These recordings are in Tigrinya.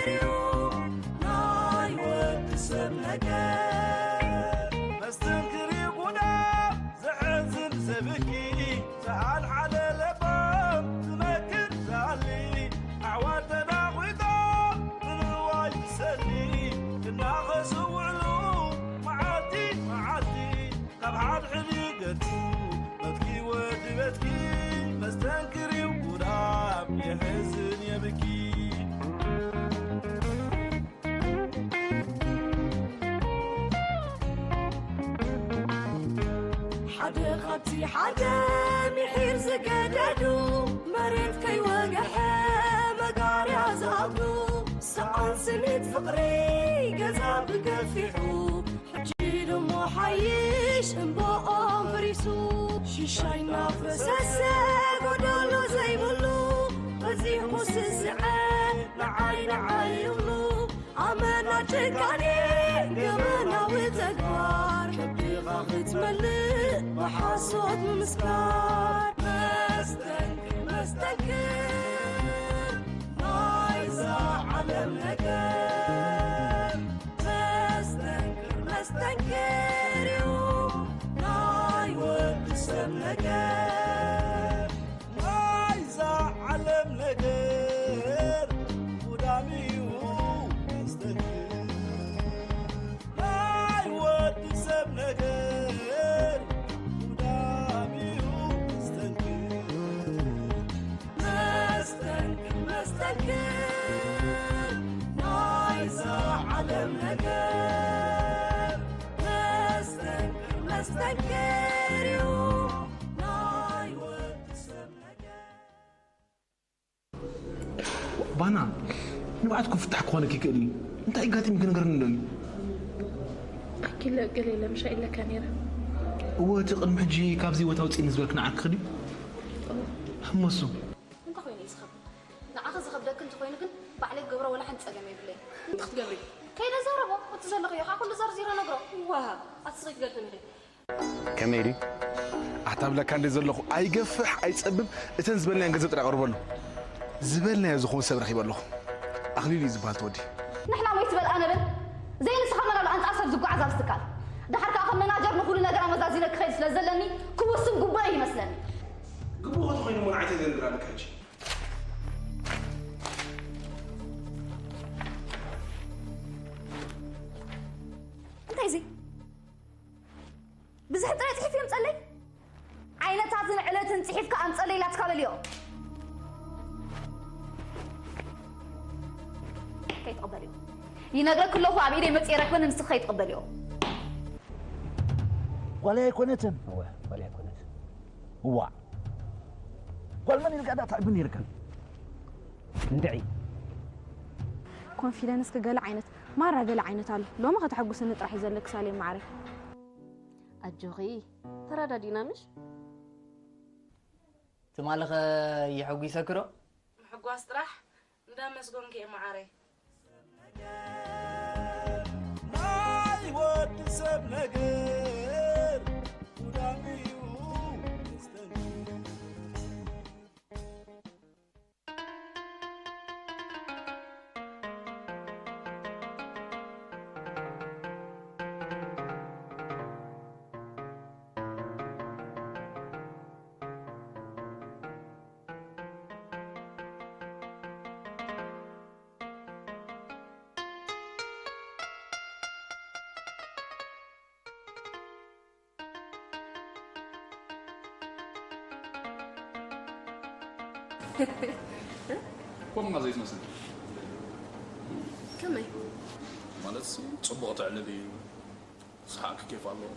እዩ ናይ ወዲ ሰብ ነገር። መስተንክር እዩ ጉዳም ዘሕዝን ዘብኪ፣ ዝሓልሓለ ለባም ዝመክር ዝሃሊ፣ ኣሕዋት ተዳኺጦም ንንዋይ ዝሰሊ፣ ክናኸሱ ውዕሉ መዓልቲ መዓልቲ። ካብ ሓድሕድ ገጹ በትኪ ወዲ በትኪ፣ መስተንክር እዩ ጉዳም የሕዝን የብኪ። ሓደ ካብቲ ሓደ ምሒር ዝገደዱ፣ መሬት ከይወግሐ መጋርያ ዝኣጉ፣ ሰኣን ስኒት ፍቕሪ ገዛ ብገፊሑ፣ ሕጂ ድሞ ሓይሽ እምባኦም ፈሪሱ፣ ሽሻይ እናፈሰሰ ጎደሎ ዘይብሉ፣ በዚሑ ስስዐ ንዓይ ንዓይ ይብሉ። ኣመና ጭካኔ ገበናዊ ተግባር፣ ልብኻ ክትመልእ ብሓሶት ምምስካር። መስተንክር፣ መስተንክር ናይዛ ዓለም ነገር፣ መስተንክር፣ መስተንክር እዩ ናይ ወዲ ሰብ ነገር። ናይዛ ዓለም ነገር ጉዳም እዩ መስተንክር። ናይ ወዲ ሰብ ነገር ጉዳም እዩ መስተንክር። መስተንክር፣ መስተንክር ናይዛ ዓለም ነገር። መስተንክር፣ መስተንክር እዩ ናይ ወዲ ሰብ ነገር። ባና፣ ንብዓት ክፍታሕ ክኾነኪ ይክእል እዩ። እንታይ ኣጋጢምኪ ንገርኒ ኣሎ እዩ። ኣኪለ ገለ የለ ምሻ ኢለካ ነይረ። እወ፣ እቲ ቅድሚ ሕጂ ካብዚ ቦታ ውፅእኒ ዝበልክ ንዓኪ ድዩ? እወ። ህመሱ። እንታይ ኮይኑ እዩ ዝኸብድ? ንዓኺ ዝኸብደኪ እንተኾይኑ ግን ባዕለይ ክገብሮ ወላ ሓንቲ ጸገም የብለይን። እንታይ ክትገብሪ? ከይደ ዘረቦ፣ እቲ ዘለኽዮ ከዓ ኩሉ ዘርዚረ ነግሮ። ዋ፣ ኣስኺ ክትገልጥኒ ዶ? ከመይ ድዩ? ኣታ ብለካ እንደ ዘለኹ ኣይገፍሕ ኣይጸብብ፣ እተን ዝበልናየን ገንዘብ ጥራይ ኣቕርበሉ። ዝበልናዮ ዝኸውን ሰብ ረኺበ ኣለኹ። ኣኽሊሉ እዩ ዝበሃል እቲ ወዲ። ንሕና ወይ ትበል ኣነ በል። ዘይንስኻ መን ኣሎ ኣንጻር ሰብ ዝጓዓዝ ኣብዚ ትካል? ደሓር ከኣ ከም መናጀር ንኹሉ ነገር ኣመዛዚነ ክኸይድ ስለ ዘለኒ ክውስን ግቡእ እዩ ይመስለኒ። ግቡእ ተኾይኑ እሞ ንዓይ እንታይ ዘንግር ኣለካ ሕጂ? እንታይ እዚ? ብዝሒ ጥራይ ጽሒፍ የምጸለይ? ዓይነታትን ዕለትን ጽሒፍካ ኣምጸለይ ኢላትካ በልዮ። ከይትቕበልዮ። ይነግረክ ኣለኹ፣ ኣብ ኢደይ መጽእ የረክበን፣ ንስኺ ከይትቕበልዮ። ጓለይ ኣይኮነትን። እወ፣ ጓለይ ኣይኮነትን። እዋ። ጓል መን ኢልካ ዳ ትዕብን ይርከብ? እንድዒ። ኮንፊደንስኪ ገለ ዓይነት፣ ማራ ገለ ዓይነት ኣሎ። ሎሚ ከተሐጉስኒ ጥራሕ እዩ ዘለኪ ሳሌም ማዓረይ። ኣጆኺ፣ ተረዳዲና ምሽ? ትማሊ ኸ የሐጒሰኪ ዶ? ምሕጓስ ጥራሕ እንዳመስገንኩ እየ ማዓረይ። ናይ ወዲ ሰብ ነገር ጉዳም እዩ መስተንክር። ኮምና ዘይትመስል። ከመይ? ማለት ሲ ጽቡቕ ትዕልል እዩ። ሰሓቕኪ ኬፍ ኣለዎ።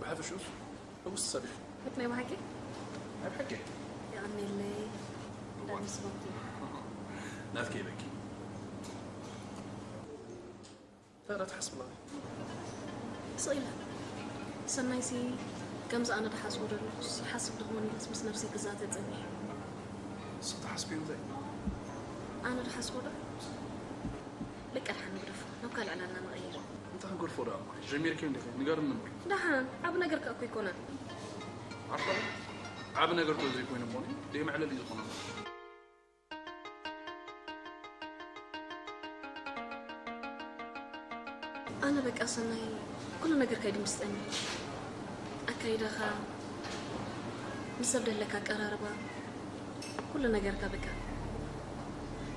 ብሓፈሽኡስ ሕጉስቲ ሰብ ኢኺ። ሕት ናይ ብሓቂ? ናይ ብሓቂ። የቐንየለይ። እዋ። እንዳመስገንኩ። ናትኪ ይበኪ። እንታይ ደኣ ትሓስብላ? ስቕ ኢለ። ሰናይሲ ከምዚ ኣነ ድሓስቦ ደለኹስ ይሓስብ ዶ ኾን ኢለስ ምስ ነብሰይ ክዛተ ጸኒሐ። ንስኺ ትሓስብዮ እንታይ? ኣነ ድሓስቦ ዶ? በቃ ደሓን ንግደፎ፣ ናብ ካልእ ዕላልና ንቐይር። እንታይ ክንገድፎ ደኣ እሞ? ጀሚርክዮ እንዲኺ፣ ንገርኒ እምበር። ደሓን፣ ዓቢ ነገር ከኣ እኮ ኣይኮነን። ዓሻ፣ ዓቢ ነገር እኮ ዘይኮይኑ እሞ፣ ደይ መዕለሊ ዝኾነ። ኣነ በቃ ሰናይ፣ ኩሉ ነገርካ ይድምስጠኒ። ኣካይዳኻ፣ ምስ ሰብ ደለካ ኣቀራርባ፣ ኩሉ ነገርካ በቃ።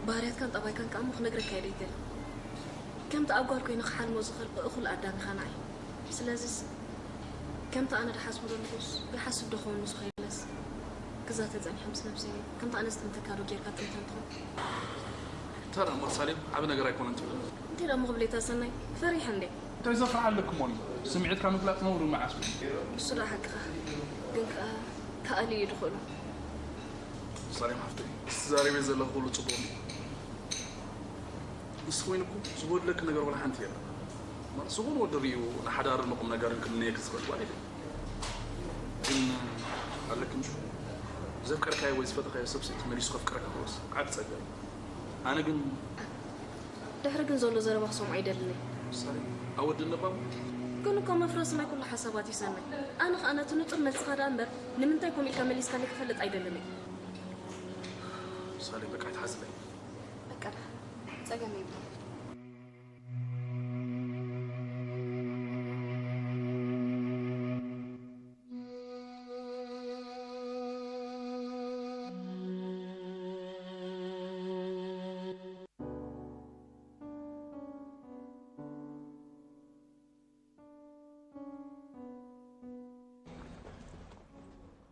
ባህርያትካን ጠባይካን ከኣ እሞ ክነግረካ እየ ደይደሊ። ከምቲ ኣብ ጓል ኮይኑ ክሓልሞ ዝኽእል እኹል ኣዳም ኢኻ ንዓይ። ስለዚስ ከምቲ ኣነ ድሓስቦ ዘለኹስ ይሓስብ ዶ ኸውን ንሱ ከይብለስ ክዛተ ጸኒሐ ምስ ነብሰይ፣ ከምቲ ኣነ ዝጥምተካ ዶ ጌርካ ጥምተን ትኾን? እንታይ ደኣ እሞ ሳሌም ዓቢ ነገር ኣይኮነን ትብል? እንታይ ደኣ እሞ ክብለይ እታ ሰናይ? ፈሪሐ እንዴ? እንታይ ዘፍርሕ ኣለኪ ሞኒ? ስምዒትካ ምግላጽ ነውሪ መዓስ? ንሱ ደኣ ሓቅኻ። ግን ከኣ ተኣልዩ እዩ ድኽእሉ። ሳሌም ሓፍተይ፣ ትዛረብዮ ዘለኺ ኩሉ ጽቡቕ እዩ። ንሱ ኮይኑ እኮ ዝጎድለኪ ነገር ወላ ሓንቲ የለን። ማለት ዝኾነ ወዲ ርእዩ ንሓዳርን ንቁም ነገርን ክምነየኪ ዝኽእል ጓል የለን። ግን ኣለኪ ምሽ ዘፍቀርካዮ ወይ ዝፈተኻዮ ሰብሲ ተመሊሱ ከፍቅረካ ከሎስ ዓቢ ጸጋ እዩ። ኣነ ግን ድሕሪ ግን ዘሎ ዘረባ ክሰምዖ ኣይደልን እየ። ሳሌም ኣወድን ነባሙ ግን እኮ መፍረሲ ናይ ኩሉ ሓሳባት እዩ ሰናይ። ኣነ ኸኣ ነቲ ንጹር መልስኻ ደኣ እምበር ንምንታይ ከምኡ ኢልካ መሊስካለይ ክፈልጥ ኣይደልን እየ። ሳሌም በቃ ኣይትሓዝለይ። በቃ ደሓን፣ ጸገም የብሉን።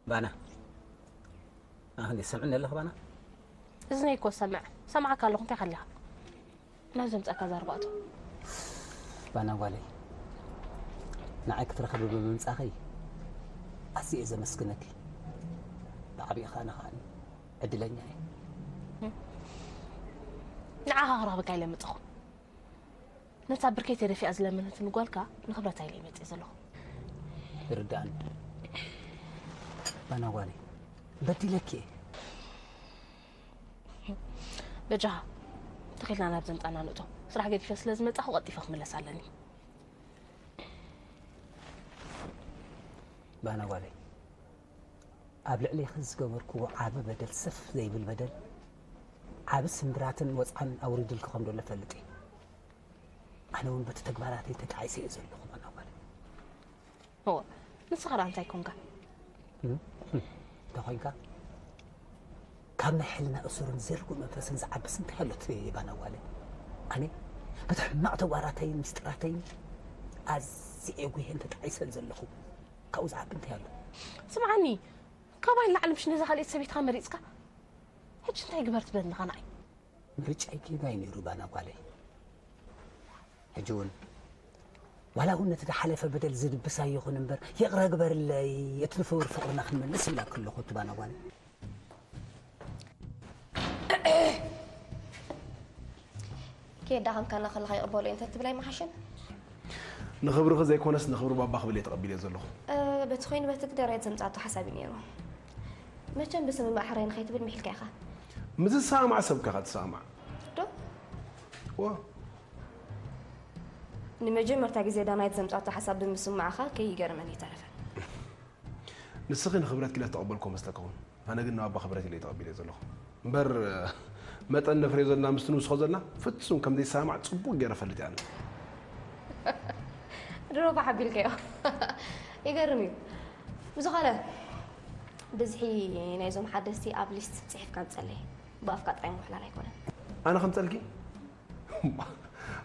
ባና ኣኽሊ ሰምዕኒ ኣለኽ ባና። እዝነይ እኮ ሰምዕ ሰምዓካ ኣለኹ እንታይ ከሊኻ ናብ ዘምጻእካ ዛርባእቶ ባና ጓለይ፣ ንዓይ ክትረኽቢ ብምምጻኺ ኣዝየ እየ ዘመስግነኪ። ብዓቢኡ ኸኣ ኣነ ኸኣ ዕድለኛ እየ። ንዓኻ ክረኽበካ ኢለ መጻኹ። ነታ ብርከይ ተደፊኣ ዝለመነትኒ ጓልካ ንኽብረታ ኢለ እየ መጽየ ዘለኹ። ይርድኣኒ ባና ጓለይ፣ በዲለኪ እየ። በጃኻ ተኺልና ናብ ዘምጻና ንእቶ። ስራሕ ገዲፈ ስለ ዝመጻኹ ቀልጢፈ ክምለስ ኣለኒ። ባና ጓለይ፣ ኣብ ልዕሌኺ ዝገበርክዎ ዓቢ በደል፣ ሰፍ ዘይብል በደል፣ ዓቢ ስምብራትን ወጽዓን ኣውሪዱልኪ ከም ዘሎ እፈልጥ እየ። ኣነ እውን በቲ ተግባራተይ ተጣዒሰ እየ ዘለኹ ባና ጓለይ። እወ ንስኻ ደኣ እንታይ ኮንካ? እንተኾይንካ ካብ ናይ ሕልና እሱርን ዘይርጉእ መንፈስን ዝዓብስ እንታይ ኣሎ ትብሊ ባና ጓለይ? ኣነ በቲ ሕማቕ ተግባራተይን ምስጢራተይን ኣዝየ እየ ጉህየን ተጣዒሰን ዘለኹ። ካብኡ ዝዓቢ እንታይ ኣሎ? ስምዓኒ፣ ካባይ ንላዕሊ ምሽ ነዛ ካልኣይቲ ሰበይትኻ መሪጽካ? ሕጂ እንታይ ግበር ትብለኒ ኢኻ ንዓይ? ምርጫይ ጌጋ እዩ ነይሩ ባና ጓለይ። ሕጂ እውን ዋላ እውን ነቲ ዝሓለፈ በደል ዝድብስ ኣይኹን እምበር ይቕረ ግበርለይ፣ እቲ ንፍውር ፍቕርና ክንመልስ እብለኪ ኣለኹ እቲ ባና ጓለይ። ከየዳኸምካና ከለኻ ይቕበሎ እየ እንተትብል ኣይምሓሸን? ንኽብርኺ ዘይኮነስ ንኽብሪ ባባ ክብል እየ ተቐቢለዮ ዘለኹ። በቲ ኮይኑ በቲ ግደር እየ ዘምፅኣቶ ሓሳብ እዩ ነይሩ። መቸም ብስምማዕ ሕራይ ንኸይትብል ምሒልካ ኢኻ። ምስ ዝሰማማዕ ሰብካ ኢኻ ትሰማማዕ። ዶ? ዋ ንመጀመርታ ግዜ ዳናይት ዘምፃቶ ሓሳብ ብምስማዕኻ ከይገረመኒ ይተረፈ። ንስኺ ንኽብረት ኢለ ዝተቐበልኩ መስለክኹን፣ ኣነ ግን ንባባ ክብረት ኢለ እየ ተቐቢለዮ ዘለኹ። እምበር መጠን ነፍርዮ ዘለና ምስቲ ንውስኾ ዘለና ፍጹም ከም ዘይሰማማዕ ጽቡቕ ገይረ እፈልጥ እየ ኣነ። ድሮ እኳ ሓቢልካዮ። ይገርም እዩ። ብዝኾነ ብዝሒ ናይዞም ሓደስቲ ኣብ ሊስት ጽሒፍካ ምጸለይ። ብኣፍካ ጥራይ ምውሕላል ኣይኮነን። ኣነ ከምጸልኪ?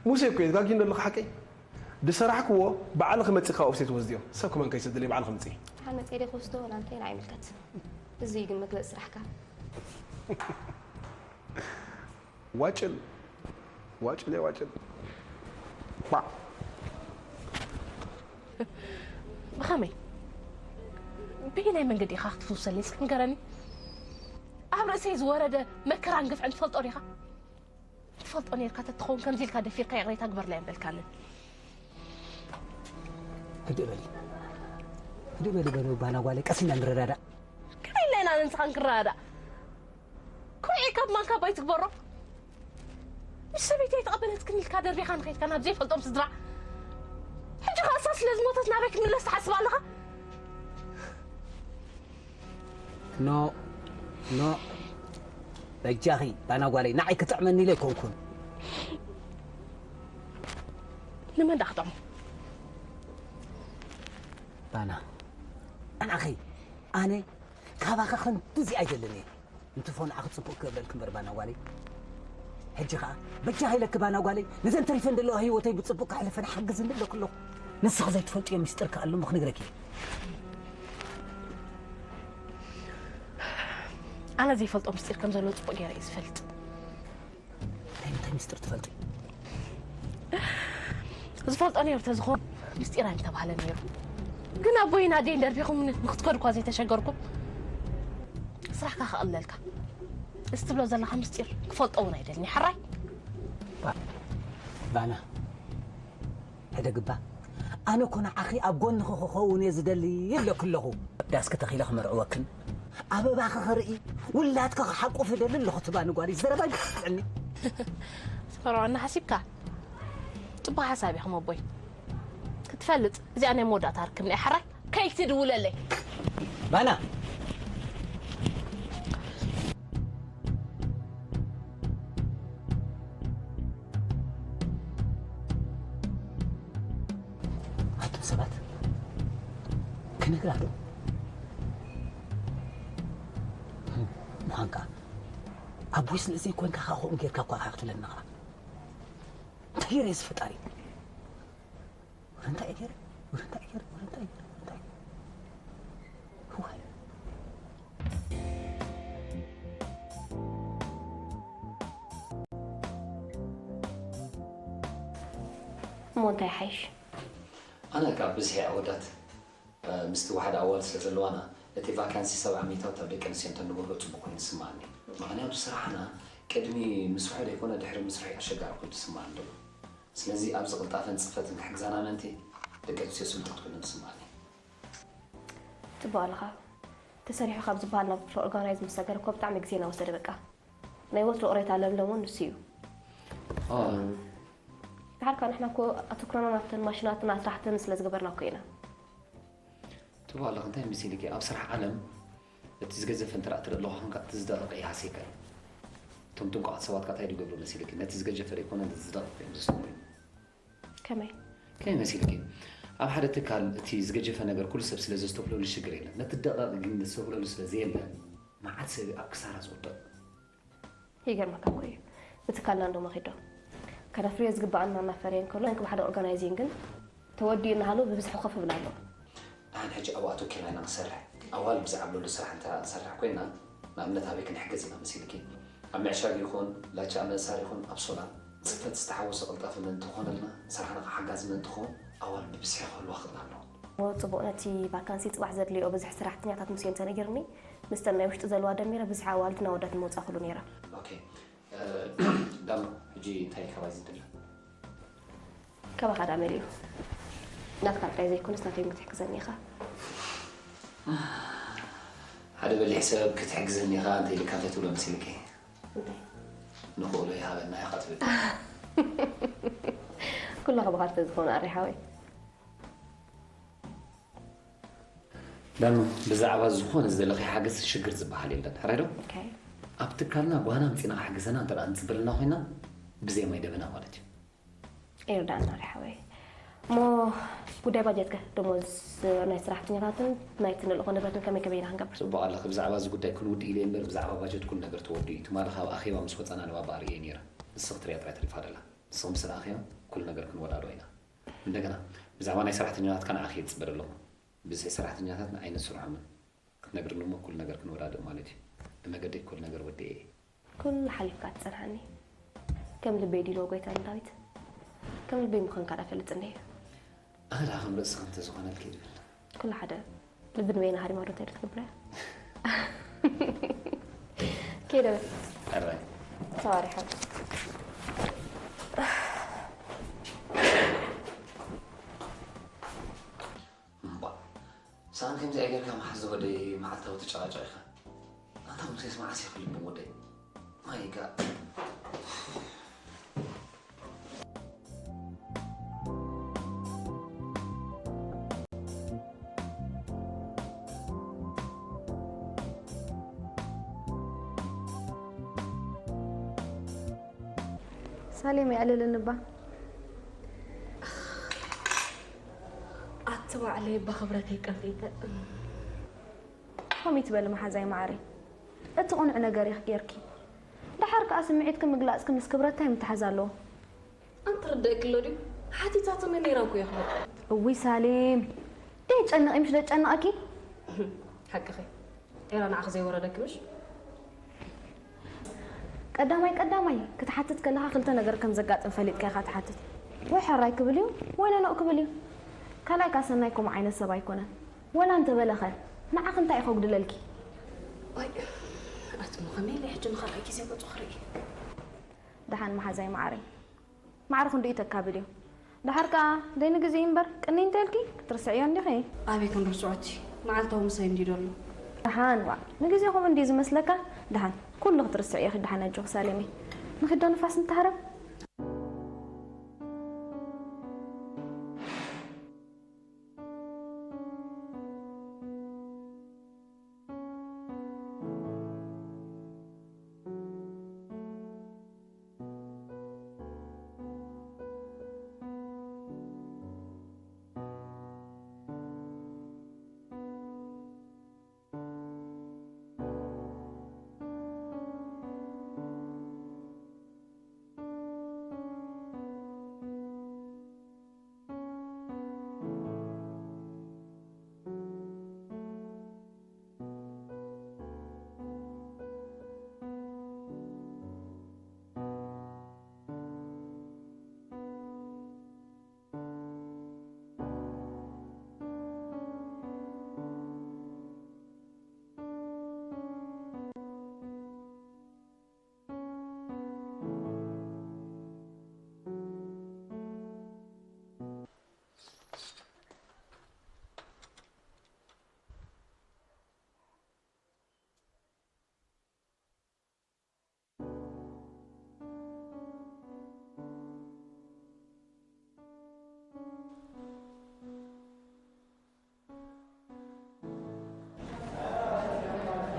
ሙሴ እኮ እየ፣ ትጋግዩ ኣለኺ ሓቀይ። ዝሰራሕክዎ ባዕልኺ መጺኻ ኦፍሴት ወስድዮ። ሰብ ከማን ከይሰደለይ ባዕልኺ ምጺ። ደሓን መጺኤ ድየ ክወስዶ ዋላ እንታይ ንዓይ ይምልከት። እዚ እዩ ግን መግለጺ ስራሕካ። ዋጭል ዋጭል እየ ዋጭል። ባዕ። ብኸመይ? ብየናይ መንገዲ ኢኻ ክትፍውሰለይ እስኪ ንገረኒ? ኣብ ርእሰይ ዝወረደ መከራን ግፍዕን ትፈልጦ ዲኻ? ትፈልጦ ኔርካ ተትኸውን ከምዚ ኢልካ ደፊርካ ይቕሬታ ግበርለይ ኣይምበልካንን። ህድእ በሊ ህድእ በሊ በሉ ባና ጓለይ፣ ቀስ ኢልና ንረዳዳእ። ከመይ ኢልና ኢና ንስኻን ክንረዳዳእ? ኩዒ ካብ ማንካ ባይ ትግበሮ። ምስ ሰበይቲ ኣይተቐበለትክን ኢልካ ደርቢኻ ንኸይድካ ናብ ዘይፈልጦም ስድራ። ሕጂ ኸኣ እሳ ስለ ዝሞተት ናበይ ክትምለስ ትሓስብ ኣለኻ? ኖ ኖ በጃኺ ባና ጓለይ፣ ንዓይ ክጥዕመኒ ኢለ ኣይኮንኩን። ንመን ደኣ ክጠቕሞ? ባና ኣናኸይ ኣነ ካባኻ ከምዚ ኣይደልን እየ። እንትፎ ንዓኺ ጽቡቕ ክገብረልኪ እምበር ባና ጓለይ። ሕጂ ኸኣ በጃ ሃይለኪ ባና ጓለይ፣ ነዘን ተሪፈን ዘለዋ ህይወተይ ብጽቡቕ ከሕልፈን ሓግዝኒ ኣለኩ ኣለኹ። ንስኺ ዘይትፈልጥዮ ምስጢር ከኣ ኣሎ እሞ ክነግረኪ እየ። ኣነ ዘይፈልጦ ምስጢር ከም ዘሎ ጽቡቕ ገይረ እየ ዝፈልጥ። እንታይ እንታይ ምስጢር ትፈልጢ? ዝፈልጦ ነይሩ ተዝኾን ምስጢር ኣይምተባህለ ነይሩ። ግን ኣቦይን ኣደይን ደርቢኹም ንክትከዱ እኳ ዘይተሸገርኩም ስራሕካ ከቕልለልካ። እዚ ትብሎ ዘለኻ ምስጢር ክፈልጦ እውን ኣይደልን እየ። ሕራይ? ባና ሕደግባ ኣነ እኮ ንዓኺ ኣብ ጎንኺ ክኸውን እየ ዝደሊ ይብለኪ ኣለኹ። ዳስ ክተኺለ ክመርዕወክን ኣበባኺ ክርኢ ውላድኪ ክሓቁፍ እደሊ ኣለኹ። ትባኒ ጓል ዘረባ ይብቅዕኒ። ትፈርዖና ሓሲብካ? ጽቡቕ ሓሳብ ኢኹም ኣቦይ። ክትፈልጥ እዚኣ ናይ መወዳእታ ርክብና እያ። ሕራይ? ከይትድውለለይ። ባና ኣቱም ሰባት ክነግራ ዶ ምዃንካ ኣቦይ ስለ ዘይኮንካ ካብ ከምኡ ጌርካ እኳ ክትብለኒ ኸዓ እንታይ ገይረ እዚ ፈጣሪ ወረ እንታይ ገይረ ወረ እንታይ ገይረ ወረ እንታይ ገይረ ወረ እንታይ ዋይ እሞ እንታይ ሓይሽ? ኣነ ካብ ብዝሒ ኣወዳት ምስቲ ዋሕዲ ኣዋልድ ስለ ዘለዋና እቲ ቫካንሲ ሰብዓ ሚእታውት ኣብ ደቂ ኣንስትዮ እንተንገብሮ ፅቡቅ ኮይኑ ይስማዓኒ። ምክንያቱ ስራሕና ቅድሚ ምስርሑ ዘይኮነ ድሕሪ ምስርሑ ኣሸጋሪ ኮይኑ ይስማዓኒ ዘሎ። ስለዚ ኣብዚ ቅልጣፈን ፅፈትን ክሕግዛና ምእንቲ ደቂ ኣንስትዮ ስሉጣት ኮይነን ይስማዓኒ። ፅቡቅ ኣለኻ። ተሰሪሑ ካብ ዝበሃል ናብ ክፍሊ ኦርጋናይዝ ምስ ሰገረ እኮ ብጣዕሚ ግዜና ወሰደ በቃ። ናይ ወትሩ ቅሬታ ለምለም እውን ንሱ እዩ። ድሓር ከኣ ንሕና እኮ ኣተኩሮና ናብተን ማሽናትን ኣስራሕትን ስለ ዝገበርና እኮ ኢና። ትብሉ ኣለኹ እንታይ መሲልኪ ኣብ ስራሕ ዓለም እቲ ዝገዘፈ እንተ ትርኢ ኣለኹ ኾንካ እቲ ዝደቐቐ ይሃስየካ እዩ። እቶም ጥንቁቓት ሰባት ከኣ እንታይ ዝገብሩ መሲልኪ ነቲ ዝገጀፈ ዘይኮነ ነቲ ዝደቐቐ እዮም ዘስተውዕሉ። ከመይ? ከመይ መሲልኪ ኣብ ሓደ ትካል እቲ ዝገጀፈ ነገር ኩሉ ሰብ ስለ ዘስተብህለሉ ሽግር የለን። ነቲ ደቐቕ ግን ዘስተብህለሉ ስለ ዘየለ መዓት ሰብ እዩ ኣብ ክሳራ ዝወድቕ። ይገርመካ እኮ እዩ ብትካልና እንዶ መኺዶ ከነፍርዮ ዝግባኣና እናፈረየ እንከሎ እንክብ ሓደ ኦርጋናይዚንግ ግን ተወዲኡ እናሃለወ ብብዝሒ ኮፍ ይብል ኣሎ። ንሕና ሕጂ ኣብኡ ኣተኪርና ኢና ክንሰርሕ። ኣዋልድ ብዛዕባ ለሉ ስራሕ እንተ ንሰርሕ ኮይና ንኣብነት ኣበይ ክንሕግዝ ኢና መሲልኪ? ኣብ ምዕሻግ ይኹን ላቻ ምእሳር ይኹን ኣብ ሶላር ጽፈት ዝተሓወሶ ቅልጣፈ ምእንቲ ክኾነልና ስራሕና ከዓ ሓጋዚ ምእንቲ ክኸውን ኣዋልድ ብብዝሒ ክህልዋ ክኽእላ ኣለዎ። እሞ ጽቡቕ ነቲ ቫካንሲ ጽባሕ ዘድልዮ ብዝሒ ሰራሕተኛታት ምስዮም ተነጊርኒ ምስተን ናይ ውሽጢ ዘለዋ ደሚረ ብዝሒ ኣዋልድን ኣወዳትን ምውጻእ ክእሉ ነይረ። ኦኬ ዳም ሕጂ እንታይ ካባይ ዝድለ? ካባኻ ዳ መሊኡ ናትካ ጥራይ ዘይኮነስ ናተይ እውን ክትሕግዘኒ ኢኻ። ሓደ በሊሕ ሰብ ክትሕግዘኒ ኢኻ እንተ ኢልካ እንታይ ትብሎ መሲልኪ? እንታይ? ንኽእሎ ይሃበና ኢኻ ትብል። ኩሉ ካባኻ እንተዝኸውን ኣሬ ሓወይ። ዳኑ ብዛዕባ ዝኾነ ዝደለኺ ሓገዝ ሽግር ዝበሃል የለን ሕራይ ዶ? ኦኬ። ኣብ ትካልና ጓና መፂና ክሕግዘና እንተ ደኣ ንፅበለና ኮይና ብዘይ ማይ ደበና ማለት እዩ። ይርዳእና ርሓወይ እሞ ጉዳይ ባጀት ከ ደሞዝ ናይ ሰራሕተኛታትን ናይቲ ንልእኾ ንብረትን ከመይ ከመይ ኢና ክንገብር? ፅቡቕ ኣለኺ። ብዛዕባ እዚ ጉዳይ ክንውድእ ኢለ እምበር ብዛዕባ ባጀት ኩሉ ነገር ተወዲኡ እዩ። ትማሊ ካብ ኣኼባ ምስ ወፃና ንባባ ኣርእየዮ ነይረ። ንስኺ ትሪኣ ጥራይ ተሪፋ ደላ። ንስኺ ምስ ኣኽዮም ኩሉ ነገር ክንወዳድኦ ኢና። እንደገና ብዛዕባ ናይ ሰራሕተኛታትካ ንዓኺ እየ ዝፅበ ዘለኹ። ብዝሒ ሰራሕተኛታት ንዓይነት ስርሖምን ክትነግርኒ እሞ ኩሉ ነገር ክንወዳድእ ማለት እዩ። ብመገደይ ኩሉ ነገር ወዲኤ እየ። ኩሉ ሓሊፍካ ትጸንሓኒ ከም ልበይ ድዩ ንጎይታ ንዳዊት ከም ልበይ ምዃንካ ዳ ፈልጥ እንደ ኣነ ደኣ ከም ርእስኺ እንተዝኾነልኪ ድብል ኩሉ ሓደ ልቢ ንበይና ሃሪማ ዶ እንታይ ዶ ትገብር እያ ከይደ በል ኣራይ ተዋሪሖም እምባ ሳን ከምዚኣ ጌርካ መሓዝ ወደይ መዓልታዊ ተጨቃጨቂኻ ኣንታ ሙሴስ መዓስ ኢኻ ልቦም ወደይ ማይ ጋድ ሳሌም የዕልልን እባ ስማዕለይ እባ ክብረተይ ቀንጢጠ። ከመይ ትበሊ መሓዛይ ማዓረይ? እቲ ቅኑዕ ነገር ኢኺ ጌርኪ። ደሓር ከኣ ስምዒትኪ ምግላጽኪ ምስ ክብረት እንታይ ምትሓዝ ኣለዎ? ኣንትርደእኪ ኣሎ ድዩ? ሓቲታትኒ ነይራ እኮ እየ ክብል። እውይ ሳሌም፣ ደይጨንቕ ምሽ ደጨንቐኪ? ሓቅኺ። ኤራ ንዓኺ ዘይወረደኪ ምሽ? ቀዳማይ ቀዳማይ ክትሓትት ከለኻ ክልተ ነገር ከም ዘጋጥም ፈሊጥካ ኢኻ ትሓትት። ወይ ሕራይ ክብል እዩ ወይ ነኖእ ክብል እዩ። ካልኣይ ከ ሰናይ ከምኡ ዓይነት ሰብ ኣይኮነን። ወላ እንተበለኸ ንዓኺ እንታይ እዩ ከጉድለልኪ? ዋይ ኣትሞ ከመይ ኢለ ሕጂ ንኻልኣይ ግዜ ገጹ ክርኢ? ደሓን መሓዛይ ማዓረይ። ማዕረ ክንድኡ ተካብድ እዩ። ደሓር ከኣ ደይ ንግዜ እምበር ቅኒ እንተልኪ ክትርስዕዮ እንዲኺ። ኣበይ ክንርስዖ እቲ መዓልታዊ ምሳይ እንድዩ ዘሎ። ደሓን ዋ ንግዜኹም እንድዩ ዝመስለካ። ደሓን ኩሉ ክትርስዕዮ ኢኺ። ደሓን ኣጆኺ ሳሌመይ። ንኺዶ ንፋስ ንተሃረም።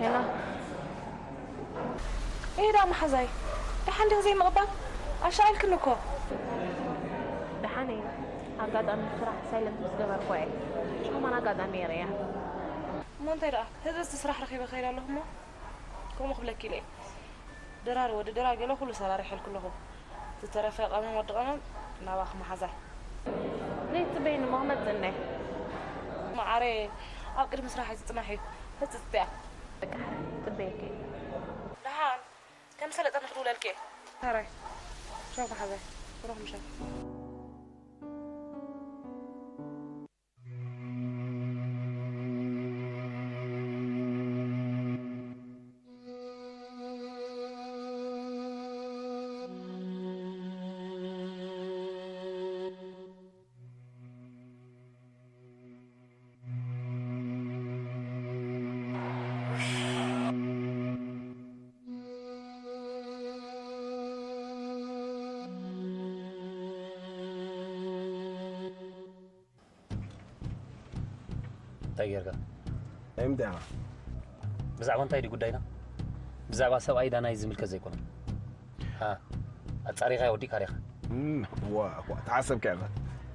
ሄሎ። ኤዳ መሓዛይ፣ ደሓን ዲኺ ዘይምቕባል? ኣሻቒልክኒ እኮ። ደሓን እየ። ኣጋጣሚ ስራሕ ሳይለንት ምስ ገበርኩ እየ። ከማን ኣጋጣሚ እየ ርእያ። እሞ እንታይ ደኣ፣ ህዚ እቲ ስራሕ ረኺበ ከይደ ኣለኹ እሞ፣ ከምኡ ክብለኪ ኢለ እየ። ድራር ወዲ ድራር ገለ ኩሉ ሰራሪሐልኪ ኣለኹ። ዝተረፈ ቀመም ወዲ ቀመም ናባኺ መሓዛይ። ዘይትጽበይኒ እሞ ክመጽእ እየ። መዓረ ኣብ ቅድሚ ስራሕ ኣይትጽናሒ እዩ። ህጽጽቲ እያ። በቃ ጽበየኪ። ደሓን ከም ሰለጠ ንኽድውለልኪ እየ። ሕራይ። ቻው መሓዛይ። ብሩኽ ምሸት። እንታይ ጌርካ? ናይ ምንታይ ኢኻ? ብዛዕባ እንታይ ድዩ ጉዳይና? ብዛዕባ ሰብኣይ ዳናይ ዝምልከት ዘይኮነ። ሃ፣ ኣጻሪኻዮ ወዲእካ ዲኻ? እም፣ ዋ፣ ዋ፣ ተሓሰብካ ኢኻ።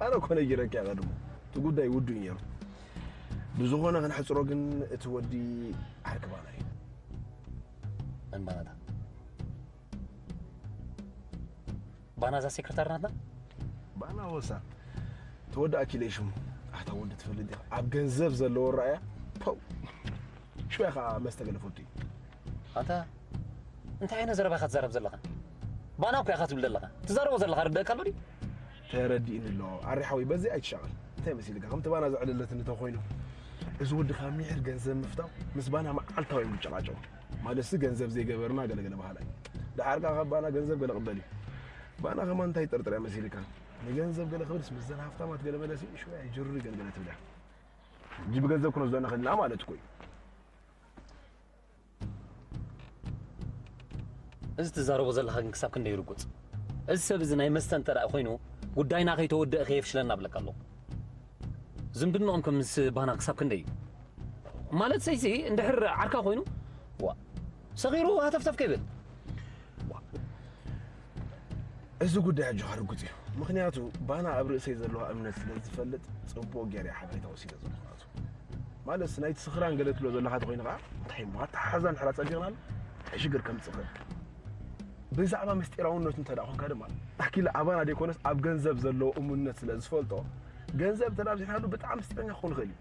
ኣነ እኮ ነጊረካ ኢኻ ድሞ። እቲ ጉዳይ ውዱእ እዩ ነይሩ። ብዝኾነ ክንሕጽሮ ግን እቲ ወዲ ዓርኪ ባና እዩ። መን ባናታ? ባና እዛ ሴክረታሪ ናትና? ባና ወሳ። ተወዳእኪ ኢለ ሽሙ። ኣታ ወዲ ትፈልጥ ዲኻ? ኣብ ገንዘብ ዘለዎ ራእያ። ፖው። ሽወያ ኸዓ መስተ ገለ ፈቱ እዩ። ኣንታ እንታይ ዓይነት ዘረባ ኢኻ ትዛረብ ዘለኻ? ባና እኮ ኢኻ ትብል ዘለኻ። ትዛረቦ ዘለኻ ርደእካ ኣሎ ድዩ? ተረዲእኒ ኣሎ። ኣሪ ሓወይ በዚ ኣይትሻቐል። እንታይ መሲልካ? ከምቲ ባና ዘዕለለትኒ እንተኾይኑ። እዚ ወዲ ካብ ሚሒር ገንዘብ ምፍታው ምስ ባና መዓልታዊ እዮም ዝጨቓጨቑ። ማለትሲ ገንዘብ ዘይገበርና ገለገለ በሃላይ። ደሓር ከኣ ካብ ባና ገንዘብ ገለ ቅበል እዩ። ባና ከማን እንታይ ይጠርጥር እያ መሲልካ? ንገንዘብ ገለ ክብልስ ምስዘን ሃፍታማት ገለ መለሲ ሽወያ ይጅሪ ገለገለ ትብል እያ። ሕጂ ብገንዘብ ክንወስዶ ንኽእል ኢና ማለት እኮ እዩ። እዚ ትዛረቦ ዘለኻ ግን ክሳብ ክንደይ ርጉጽ? እዚ ሰብ እዚ ናይ መስተ እንተ ደኣ ኮይኑ ጉዳይና ከይተወደአ ከየፍሽለና እብለካ ኣለኹ። ዝምድንኦም ከም ምስ ባና ክሳብ ክንደይ እዩ? ማለት ሰይሲ እንድሕር ዓርካ ኮይኑ ዋ ሰኺሩ ሃተፍተፍ ከይብል። ዋ፣ እዚ ጉዳይ ኣጆኻ ርጉጽ እዩ። ምኽንያቱ ባና ኣብ ርእሰይ ዘለዋ እምነት ስለ ዝፈልጥ ጽቡቕ ገይረ ሓበሬታ ወሲደ ዘለኹ ናቱ። ማለት ናይቲ ስኽራን ገለ ትብሎ ዘለኻ ተኾይኑ ኸዓ እንታይ እሞ ኣተሓሕዛ እንድሕራ ጸቢቕናሉ እንታይ ሽግር ከምጽእ ይኽእል። ብዛዕባ ምስጢራውነቱ እንተ ደኣ ኾንካ ድማ ኣኪለ ኣባና ዘይኮነስ ኣብ ገንዘብ ዘለዎ እሙንነት ስለ ዝፈልጦ ገንዘብ እንተ ደኣ ኣብዚሕናሉ ብጣዕሚ ምስጢረኛ ክኾን ይኽእል እዩ።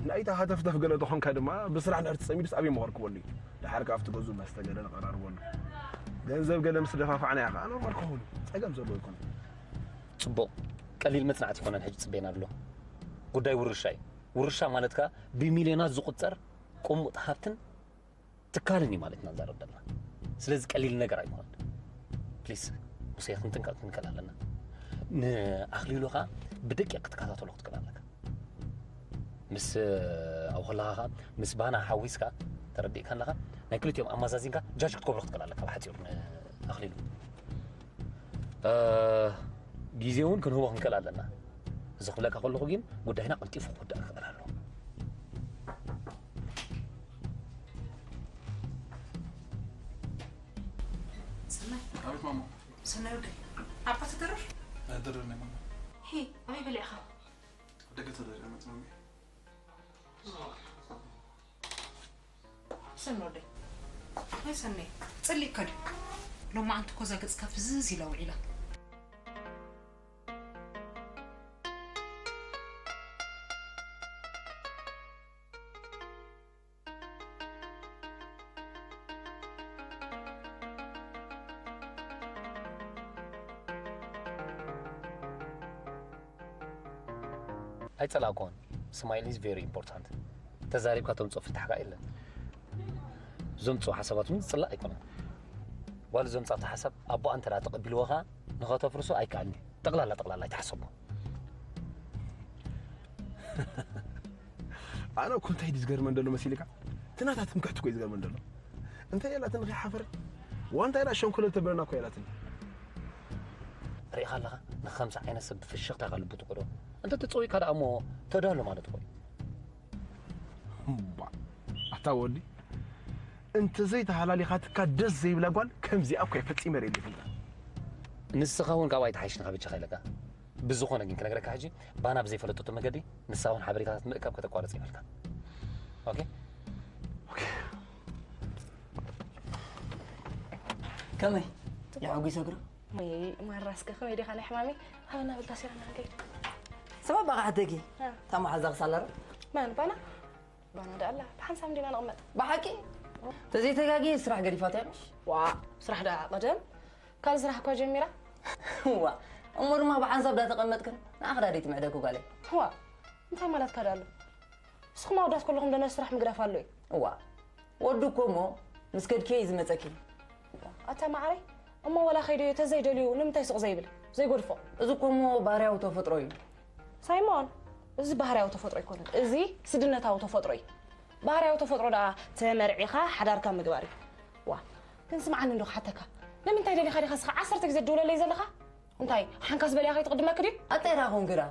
ናይታ ሃተፍተፍ ገለ ተኾንካ ድማ ብስራሕ እንድሕር ተጸሚዱስ ኣበይ ምኸርክበሉ እዩ። ደሓር ከኣ ኣብቲ ገዝኡ መስተ ገለ ነቐራርበሉ። ገንዘብ ገለ ምስ ደፋፋዕናያ ከኣ ኖርማል ክኸውን እዩ። ጸገም ዘለዎ ኣይኮነን። ጽቡቕ። ቀሊል መጽናዕቲ ኣይኮነን ሕጂ ጽበየና ኣሎ። ጉዳይ ውርሻ እዩ። ውርሻ ማለት ከኣ ብሚልዮናት ዝቑጸር ቅሙጥ ሃብትን ትካልን እዩ ማለት ኢና ንዛረብ ዘለና። ስለዚ ቀሊል ነገር ኣይኮነን። ፕሊስ ሙሴ ክንጥንቀቕ ክንክእል ኣለና። ንኣኽሊሉ ኸኣ ብደቂቕ ክትከታተሎ ክትክእል ኣለካ። ምስ ኣብኡ ከለኻ ኸኣ ምስ ባና ሓዊስካ ተረዲእካ ኣለኻ ናይ ክልቲኦም ኣመዛዚንካ ጃጅ ክትገብሮ ክትክእል ኣለካ። ብሓጺሩ ንኣኽሊሉ እ፣ ግዜ እውን ክንህቦ ክንክእል ኣለና። እዚ ክብለካ ከለኹ ግን ጉዳይና ቀልጢፉ ክውዳእ ክኽእል ኣለዎ። ሰናይ። ኣቤት ማማ። ሰናይ ወደይ። ኣባ ተደርር? ኣይደርርን እየ ማማ። ሂ፣ ኣበይ በሊዕኻ? ደገ ተደርር መጽ ማሚ። ሰኒ ወደይ። ኣይ ሰኒ፣ ጸሊእካ ድዩ? ሎማዓንቲ እኮ እዛ ገጽካ ፍዝዝ ኢላ ውዒላ። ኣይጸላእኩዎን። ስማይል is very important። ተዛሪብካ ተምጽኦ ፍታሕ ከኣ የለን። ዘምጽኦ ሓሳባት እውን ዝጽላእ ኣይኮነን። ጓል ዘምጻቶ ሓሳብ ኣቦኣ እንተ ደኣ ተቐቢልዎ ከኣ ንኸተፍርሶ ኣይከኣልን እዩ። ጠቕላላ ጠቕላላ ኣይትሓሰቦ። ኣነ እኮ እንታይ ድዩ ዝገርመን ዘሎ መሲልካ? እቲ ናታ ትምክሕቲ እኮ እዩ ዝገርመን ዘሎ። እንታይ የላትን ንኸይሓፈረ? ዋንታ ኢላ ሸንኮለል ተብለና እኮ የላትን። ርኢኻ ኣለኻ? ንኸምዚ ዓይነት ሰብ ብፍሽኽታ ኢኻ ልቡ ትቑዶ። እንተ ተጸዊካ ደኣ እሞ ተዳሎ ማለት እኮ እዩ። እምባ፣ ኣታ ወዲ፣ እንተ ዘይተሃላሊኻትካ ደስ ዘይብላ ጓል ከምዚኣ እኮ እየ ፈጺመ ርእየ ዘይፈልጣ። ንስኻ እውን ካብኣ ኣይትሓይሽን፣ ካብ እጃኻ ኢለካ። ብዝኾነ ግን ክነግረካ ሕጂ፣ ባና ብዘይፈለጠቶ መገዲ ንሳ እውን ሓበሬታታት ምእካብ ከተቋርጽ ይብልካ። ኦኬ? ኦኬ። ከመይ? የሐጒሰ ግሩ? ወይ ማራስከ ከመይ ዲኻ ናይ ሕማመይ? ሃበና በል ታሲራና ክንከይድ። ሰበብ በቓ ሓተኪ። እ። እታ መሓዛ ክሳለረ? መን ባና? ባና ደኣ ኣላ። ብሓንሳብ እንዲና ንቕመጥ። ብሓቂ? ተዘይተጋጊ ስራሕ ገዲፋት እያ ምሽ? ዋ፣ ስራሕ ደኣ ቀደም ካልእ ስራሕ እኳ ጀሚራ። ዋ፣ እሞ ድማ ብሓንሳብ ዳ ተቐመጥክን ንኣኽዳደይ ትምዕደኩ ጓለይ። ዋ፣ እንታይ ማለትካ ደኣ ኣሎ? ንስኹም ኣወዳት ከለኹም ዶ ናይ ስራሕ ምግዳፍ ኣሎ እዩ? እዋ፣ ወዱ እኮ እሞ ምስ ከድኪ እዩ ዝመጸኪ። ኣታ መዓረይ፣ እሞ ወላ ከይደዮ ተዘይደልዩ ንምንታይ ስቕ ዘይብል? ዘይጎድፎ? እዚ እኮ እሞ ባህርያዊ ተፈጥሮ እዩ። ሳይሞን፣ እዚ ባህርያዊ ተፈጥሮ ኣይኮነን። እዚ ስድነታዊ ተፈጥሮ እዩ። ባህርያዊ ተፈጥሮ ደኣ ተመርዒኻ ሓዳርካ ምግባር እዩ። ዋ፣ ግን ስምዓኒ እንዶ ክሓተካ። ንምንታይ ደሊኻ ዲኻ ስኻ ዓሰርተ ግዜ ትድውለለይ ዘለኻ? እንታይ፣ ሓንካስ በሊያ ከይትቕድመኪ ድዩ? ኣጠይራ ኾንኪ ደኣ።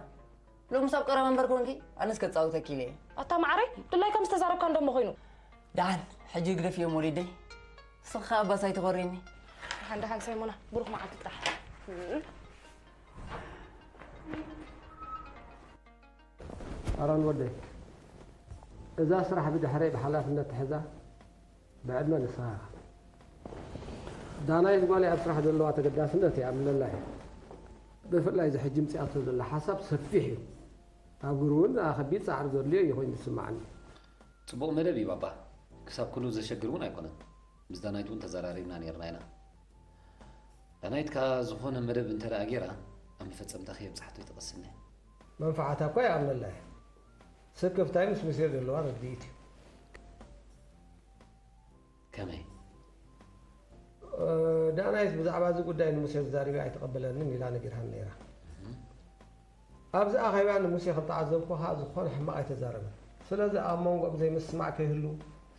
ሎምስ ኣብ ቀረባ እምበር ኮንኪ፣ ኣነስ ከጻውተኪ ኢለ እየ። ኣታ መዓረይ፣ ድላይካ ምስ ተዛረብካ እንዶ እሞ ኮይኑ። ደሓን፣ ሕጂ ግደፍዮ ወሊደይ። ስኻ ኣባስ ኣይትኾሪኒ። ደሓን፣ ደሓን ሳይሞና፣ ብሩኽ መዓልቲ ጥራሕ። ኣሮን ወደይ፣ እዛ ስራሕ ብድሕረይ ብሓላፍነት ትሕዛ፣ ብዕድመ ንስኻ ኢኻ። ዳናይት ጓለይ ኣብ ስራሕ ዘለዋ ተገዳስነት እያ እምለላይ። ብፍላይ እዚ ሕጂ ምጽኣቶ ዘላ ሓሳብ ሰፊሕ እዩ። ኣብ ግሩ እውን ከቢድ ጻዕሪ ዘድልዮ እዩ ኮይኑ ዝስምዓኒ። ጽቡቕ መደብ እዩ ባባ። ክሳብ ኩሉ ዘሸግር እውን ኣይኮነን። ምስ ዳናይት እውን ተዘራሪብና ነይርና ኢና። ዳናይት ከኣ ዝኾነ መደብ እንተ ደኣ ገይራ፣ ኣብ መፈጸምታ ከየብጽሓቶ ኣይትቐስን እያ። መንፈዓታ እኳ ይኣምነላ እየ። ስክፍታይ ምስ ሙሴ ዘለዋ ርድኢት እዩ። ከመይ? እ፣ ዳናይት ብዛዕባ እዚ ጉዳይ ንሙሴ ተዛሪበ ኣይተቐበለንን ኢላ ነጊርሃኒ ነይራ። እህ። ኣብዚ ኣኼባ ንሙሴ ከም ተዓዘብኩ ከኣ ዝኾነ ሕማቕ ኣይተዛረበን። ስለዚ ኣብ መንጎኦም ዘይምስማዕ ከይህሉ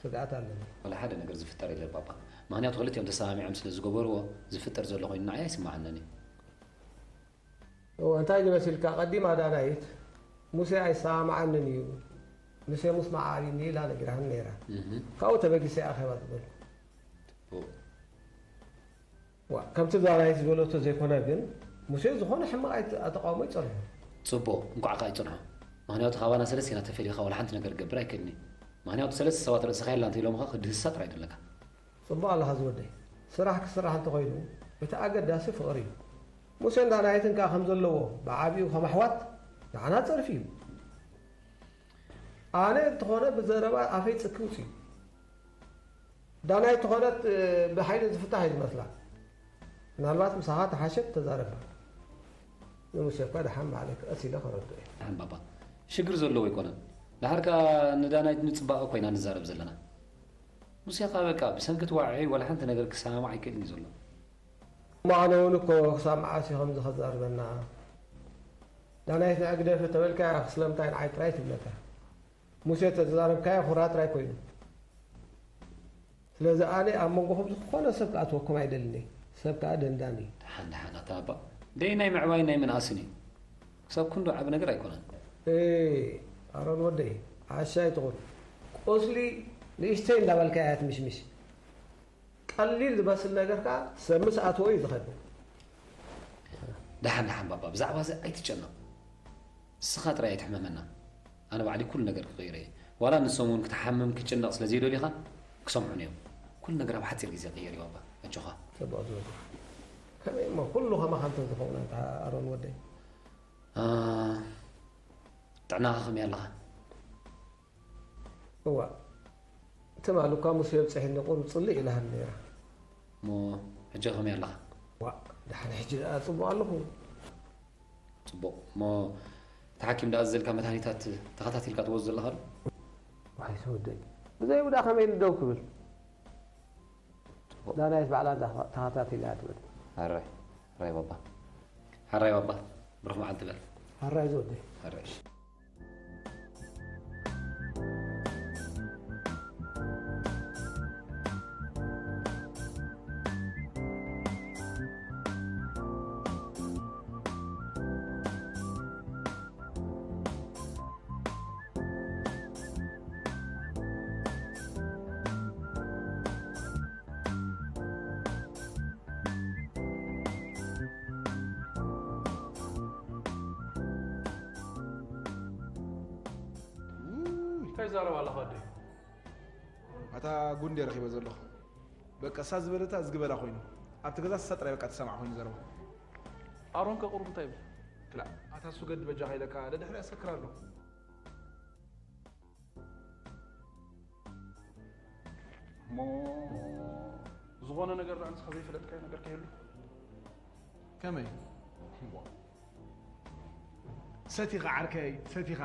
ስግኣት ኣለኒ። ወላ ሓደ ነገር ዝፍጠር የለን ባባ። ምኽንያቱ ክልቲኦም ተሰማሚዖም ስለ ዝገበርዎ ዝፍጠር ዘሎ ኮይኑ ንዓይ ኣይስምዓንን እዩ። እወ፣ እንታይ ድዩ መሲልካ? ቀዲማ ዳናይት፣ "ሙሴ ኣይሰማማዓንን እዩ፣ ንሴሙስ መዓሪኒ" ኢላ ነጊራኒ ነይራ። እህ። ካብኡ ተበጊሰ እየ ኣኼባ ዝበልኩ። ጽቡቕ። ዋ፣ ከምቲ ዳናይት ዝበለቶ ዘይኮነ ግን፣ ሙሴ ዝኾነ ሕማቕ ኣይት-፣ ኣተቃውሞ ይጸንሖ። ጽቡቕ፣ እንኳዕ ከኣ ይጸንሖ። ምኽንያቱ ካባና ሰለስቲና ተፈሊኻ ዋላ ሓንቲ ነገር ክገብር ኣይክእልን እዩ። ምኽንያቱ ሰለስተ ሰባት ርእስኻ የላ እንተኢሎምኻ ክድህሳ ጥራይ ደለካ። ጽቡቕ ኣለኻ ዝወደይ። ስራሕ ክስራሕ እንተኾይኑ እቲ ኣገዳሲ ፍቕሪ እዩ። ሙሴን ዳናይትን ከኣ ከም ዘለዎ ብዓቢኡ ከም ኣሕዋት ንዓና ጸርፊ እዩ። ኣነ እንተኾነ ብዘረባ ኣፈይ ጽኪ ውጽእ እዩ። ዳናይት ተኾነት፣ እ፣ ብሓይሊ ዝፍታሕ እዩ ዝመስላ። ምናልባት ምሳኻ ተሓሸት ተዛረባ። ንሙሴ እኳ ደሓን ባዕለይ ቀስ ኢለ ከረድኦ እየ። ደሓን ባባ፣ ሽግር ዘለዎ ኣይኮነን። ደሓር ከኣ ንዳናይት ንጽባቐ ኮይና ንዛረብ ዘለና። ሙሴ ከኣ በቃ ብሰንኪ እቲ ዋዒ ዋላ ሓንቲ ነገር ክሰማማዕ ኣይክእልን እዩ ዘሎ። እሞ ኣነ እውን እኮ ክሳብ መዓስ እዩ ከምዚ ከዛርበና? ዳናይት ንዕግደፊ ተበልካያ ስለምንታይ ንዓይ ጥራይ ትብለካ? ሙሴ ተዛረብካዮ ኩራ ጥራይ ኮይኑ። ስለዚ ኣነ ኣብ መንጎኹም ዝኾነ ሰብ ክኣትወኩም ኣይደልን እየ። ሰብ ከኣ ደንዳኒ እዩ። ደሓን ደሓን ኣታ ኣባ። ደይ ናይ ምዕባይ ናይ ምንኣስን እዩ። ክሳብ ክንዱ ዓቢ ነገር ኣይኮነን። ኤ፣ ኣሮን ወደይ፣ ዓሻ ኣይትኹን። ቁስሊ ንእሽተይ እንዳበልካ እያ ትምሽምሽ። ቀሊል ዝመስል ነገር ከኣ ሰብ ምስ ኣትዎ እዩ ዝኸብድ። ደሓን ደሓን ባባ፣ ብዛዕባ እዚ ኣይትጨነቕ። ንስኻ ጥራይ ኣይትሕመመና። ኣነ ባዕለይ ኩሉ ነገር ክቕይሮ እየ። ዋላ ንሶም እውን ክትሓምም ክትጭነቕ ስለ ዘይደልዩኻ ክሰምዑን እዮም። ኩሉ ነገር ኣብ ሓጺር ግዜ ክቕየር እዩ ባባ። ኣጆኻ። ጽቡቕ ዝበልካ። ከመይ እሞ ኩሉ ከማኻ እንተዝኸውን ኣንታ ኣሮን ወደይ? ኣ፣ ጥዕናኻ ከመይ ኣለኻ? እዋእ፣ ትማሊ እኳ ሙሴ ኣብጺሑኒ ቁሩብ ጽልእ ኢላሃኒ ነይራ። እሞ ሕጂ ከመይ ኣለኻ? ዋእ፣ ደሓን ሕጂ ደኣ ጽቡቕ ኣለኹ። ጽቡቕ። እሞ እቲ ሓኪም ደኣ ዘዘልካ መድሃኒታት ተኸታቲልካ ትወስዶ ዘለኻ ዶ? ዋይ ዝወደይ፣ ብዘይኡ ደኣ ከመይ ኢሉ ደው ክብል? ጽቡቕ። ዳናይት ባዕላ እንዳ ተኸታቲላ እያ ትብል። ሕራይ፣ ሕራይ ባባ። ሕራይ ባባ፣ ብሩኽ መዓልቲ በል። ሕራይ ዝወደይ። ሕራይ። እንታይ ይዛረብ ኣለኻ ኣደይ? ኣታ ጉንዲ ረኺበ ዘለኹ። በቃ እሳ ዝበለታ እዝጊ በላ ኮይኑ። ኣብቲ ገዛ እሳ ጥራይ በቃ ትሰማዕ ኮይኑ ዘረባ። ኣሮን ከ ቁሩብ እንታይ ይብል? ክላእ፣ ኣታ እሱ ገዲ በጃኻ ኢለካ ደድሕሪ ኣሰክር ኣሎ። እሞ ዝኾነ ነገር ደኣ ንስኻ ዘይፈለጥካዮ ነገር ከይህሉ? ከመይ? እሞ ሰቲኻ ዓርከይ፣ ሰቲኻ።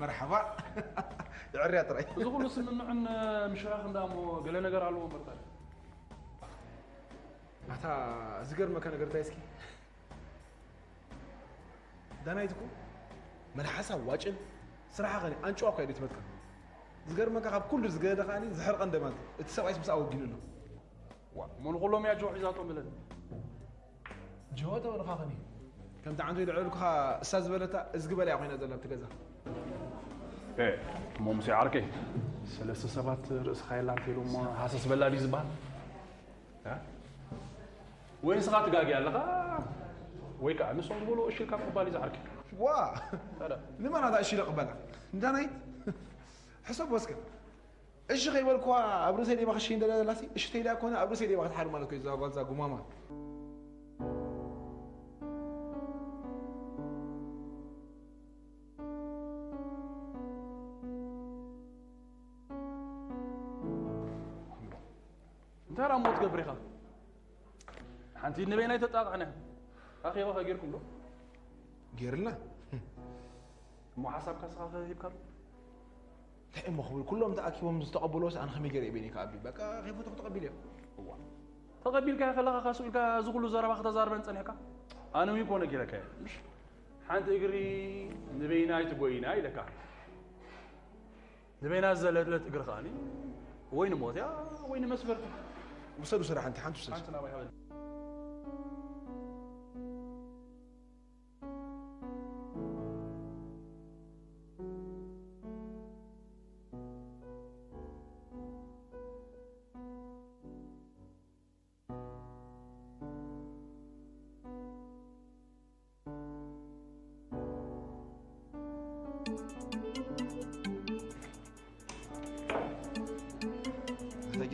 መርሓባ። የዕርያ ጥራይ። እዚ ኩሉ ስምምዕን ምሽኻኽን ደኣ እሞ ገለ ነገር ኣለዎ እምበር ታዲያ። ኣታ ዝገርመካ ነገር እንታይ እስኪ? ዳናይት እኮ መልሓሳ ዋጭል፣ ስራሓ ኸኒ ኣንጭዋ እኳ እዩ ትመትካ። ዝገርመካ ካብ ኩሉ ዝገደደ ኸኣኒ ዝሕርቐን ደማን እቲ ሰብኣይስ ምስኣ ወጊኑ ኣሎ። ዋ፣ እሞ ንኹሎም እያ ጆ ሒዛቶም ብለን። ጆ ተበልኻ ኸኒ ከምቲ ዓንቶ ይልዕለልኩኻ እሳ ዝበለታ እዝጊ በላ እያ ኮይና ዘላ ኣብቲ ገዛ። ኤ፣ እሞ ሙሴ ዓርከይ፣ ሰለስተ ሰባት ርእስኻ የላ እንተ ኢሎም ሃሰስ በላ ድዩ ዝበሃል? እ? ወይ ንስኻ ትጋጊ ኣለኻ፣ ወይ ከዓ ንሶም ዝበልዎ እሺ ኢልካ ምቕባል እዩ ዝዓርከይ። ዋ! ታዲያ? ንመን ኣታ እሺ ኢለ ቅበላ? ንዳናይት? ሕሰቦ እስከ። እሺ ከይበልኩዋ ኣብ ርእሰይ ደይባ ክሽሂ እንደላ ዘላሲ፣ እሺ ተይላ ኮነ ኣብ ርእሰይ ደይባ ክትሓር ማለት እኮ እዩ፣ እዛ ጓል እዛ ጉማማ። እንታይ ደኣ እሞ ትገብር ኢኻ? ሓንቲ ኢድ ንበይናይ ተጣቕዕና። ኣኼባ ከ ጌርኩም ዶ? ጌርልና። እሞ ሓሳብካ ስኻ ከ ሂብካ ዶ? እንታይ እሞ ክብል፣ ኩሎም ተኣኪቦም ዝተቐበልዎስ ኣነ ከመይ ገይረ እየ በይነይ ክኣቢ? በቃ ከይፈተኹ ተቐቢለዮ። እዋ። ተቐቢልካዮ ከለኻ ካስኡ ኢልካ እዚ ኩሉ ዘረባ ከተዛርበን ጸኒሕካ? ኣነ እውን እኮ ነጊረካዮ። ምሽ? ሓንቲ እግሪ ንበይናይ ትጎይና ኢለካ። ንበይና ዝዘለለት እግሪ ከኣኒ ወይ ንሞት እያ ወይ ንመስበርቲ። ውሰዱ ስራሕ ሓንቲ፣ ሓንቲ ውሰዱ። ሓንቲ ናባይ ሃበኒ።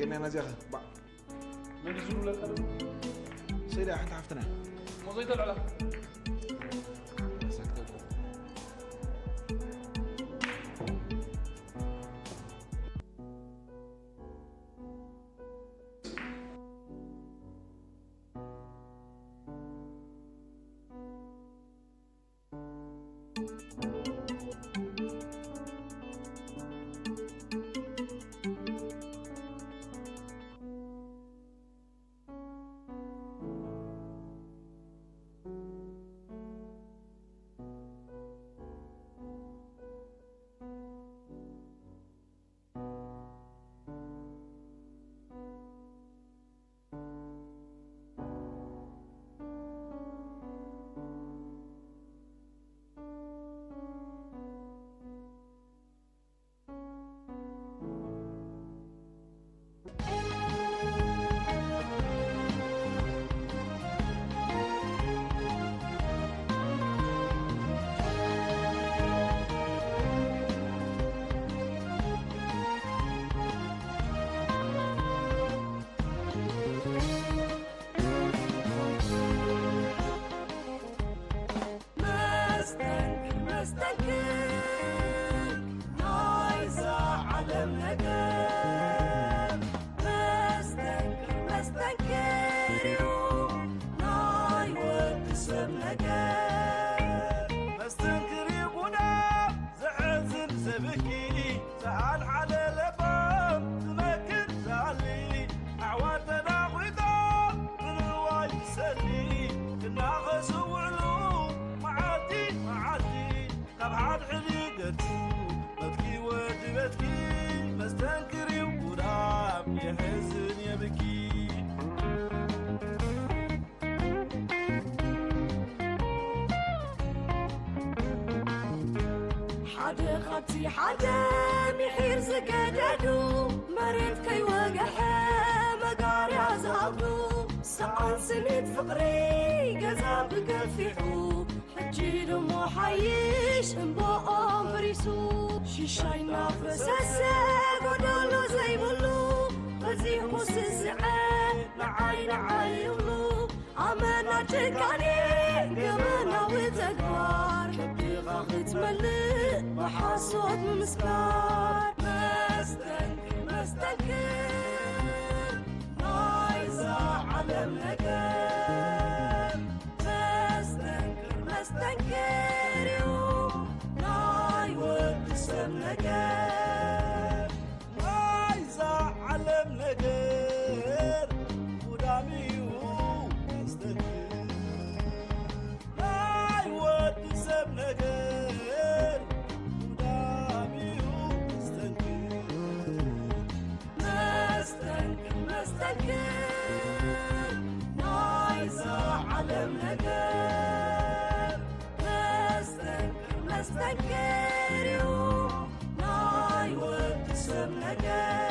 ናይ ናዚያኸ ባዕ። መሊሱ ዝብለካ ዶ? ስእሊ ሓንቲ ሓፍትና። ሞዘይ ተልዕላ። መስተንክር መስተንክር ናይዛ ዓለም ነገር፣ መስተንክር መስተንክር እዩ ናይ ወዲ ሰብ ነገር። መስተንክር እዩ ጉዳም ዘሕዝን ዘብኪ፣ ዝሓልሓለ ለባም ዝመክር ዝኣሊ፣ ኣሕዋት ተናኺቶም ንንዋይ ዝሰሊ፣ ክናኸሱ ውዕሉ መዓልቲ መዓልቲ። ካብ ሓድሕድ ገጹ በትኪ ወዲ በትኪ፣ መስተንክር እዩ ጉዳም የሕዝን የብኪ። ሓደ ካብቲ ሓደ ምሒር ዝገደዱ፣ መሬት ከይወግሐ መጋርያ ዝኣብዱ፣ ሰኣን ስኒት ፍቕሪ ገዛ ብገፊሑ፣ ሕጂ ድሞ ሓይሽ እምባኦም ፈሪሱ። ሽሻይ እናፈሰሰ ጎደሎ ዘይብሉ፣ በዚሑ ስስዐ ንዓይ ንዓይ ይብሉ። ኣመና ጭካኔ ገበናዊ ተግባር፣ ከብድኻ ክትመልእ ብሓሶት ምምስካር። መስተንክር መስተንክር ናይዛ ዓለም ነገር፣ መስተንክር መስተንክር እዩ ናይ ወዲ ሰብ ነገር። ናይዛ ዓለም ነገር ጉዳም እዩ መስተንክር፣ ናይ ወዲ ሰብ ነገር ጉዳም እዩ መስተንክር። መስተንክር መስተንክር ናይዛ ዓለም ነገር፣ መስተንክር መስተንክር እዩ ናይ ወዲ ሰብ ነገር።